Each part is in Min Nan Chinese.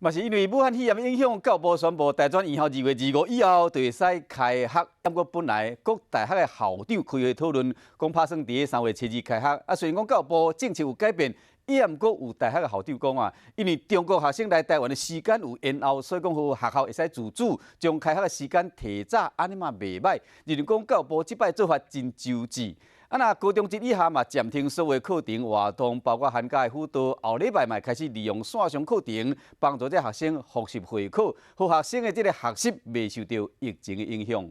嘛是因為武漢肺炎影響，教育部宣布大專院校2月25以後就會使開學。不過本來各大學的校長開會討論，講拍算佇3月初二開學。啊，雖然講教育部政策有改變，也毋過有大學的校長講啊，因為中國學生來台灣的時間有延後，所以講予學校會使自主將開學的時間提早，按呢嘛袂䆀。認為講教育部這擺做法真周至。啊，若高中職以下嘛暫停所有課程活動，包括寒假的輔導，後禮拜嘛開始利用線上課程幫助這學生複習會考，予學生的這個學習袂受著疫情的影響。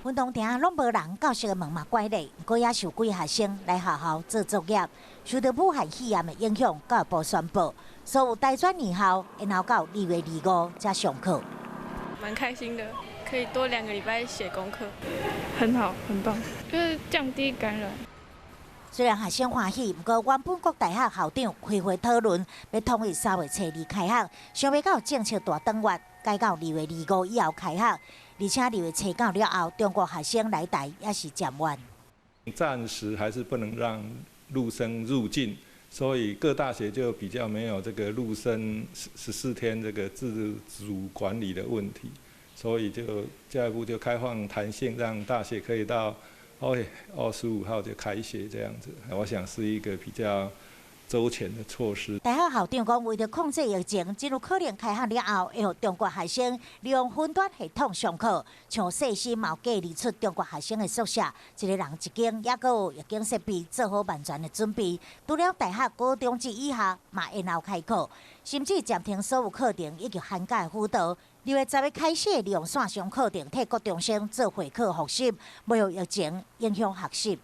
運動場攏無人，教室的門嘛關咧，毋過也是有幾學生來學校做作業。受著武漢肺炎的影響，教育部宣布，所有大專院校延後到2月25才上課。蠻開心的，可以多2個禮拜寫功課，很好，很棒，就是降低感染。雖然學生歡喜，毋過原本各大學校長開會討論，欲統一3月初二開學，想袂到政策大轉彎，改到2月25以後開學，而且2月初九了後，中國學生來台也是暫緩。暫時還是不能讓陸生入境，所以各大學就比較沒有這個陸生14天這個自主管理的問題。所以就教育部就開放彈性，讓大學可以到25號就開學這樣子。我想是一個比較周全的措施。大學校長講，為著控制疫情，真有可能開學了後，會予中國學生利用雲端系統上課，像世新嘛有隔離出中國學生的宿舍，一個人一間，猶閣有液晶設備，做好萬全的準備。除了大學高中職以下嘛延後開課，甚至暫停所有課程以及寒假的輔導。2月10日開始，利用線上課程替國中生做會考複習，袂予疫情影響學習。